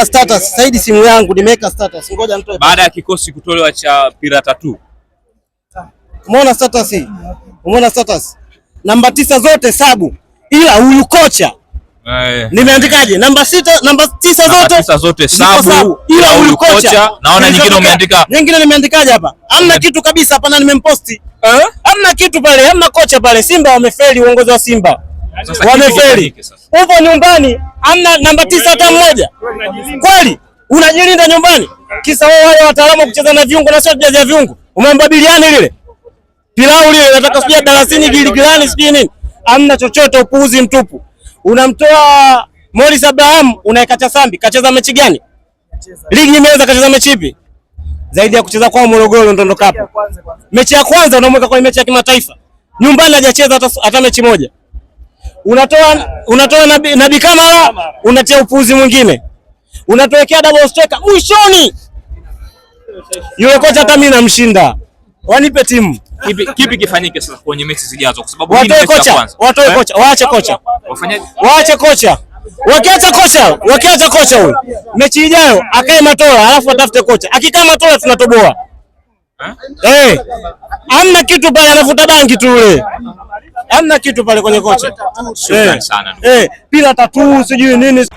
Status Saidi, simu yangu nimeweka status, ngoja nitoe. Baada ya kikosi kutolewa cha Pirata tu. Umeona status hii? Umeona status? Namba 9 zote sub, ila huyu kocha nimeandikaje? Namba 6, namba 9 zote 9 zote ziko sub, ila huyu kocha. Naona nyingine umeandika. Nyingine nimeandikaje hapa? Hamna kitu kabisa hapa na nimemposti. Hamna kitu pale, hamna kocha pale. Simba wamefeli, uongozi wa Simba Sasa wamefeli. kipi sasa? Upo nyumbani, hamna namba 9 hata mmoja. Kweli unajilinda nyumbani, kisa wao wale wataalamu wa kucheza na viungo na sio kucheza viungo. Umeomba biliani lile pilau lile, nataka sijui dalasini giligilani sijui nini, hamna chochote, upuuzi mtupu. Unamtoa Morris Abraham, unaeka Chasambi, kacheza mechi gani? Ligi imeanza, kacheza mechi ipi zaidi ya kucheza kwao Morogoro Ndondo Cup? Mechi ya kwanza unamweka kwenye mechi ya kimataifa, nyumbani hajacheza hata mechi moja. Unatoa Nabi Kamara, unatia upuuzi mwingine, unatowekea double striker mwishoni. Yule kocha hata mimi namshinda, wanipe timu. Kipi kifanyike sasa kwenye mechi zijazo, kwa sababu hii ni Watoe mechi ya kocha, kwanza. watoe kocha, waache kocha, Wafanyaje? waache kocha. Wakiacha kocha huyu, mechi ijayo akae Matola, alafu atafute kocha. Akikaa Matola tunatoboa. Hamna kitu pale, anavuta bangi tu yule. Hamna kitu pale kwenye kocha. Shukrani sana ndugu. Pila tatu sijui nini.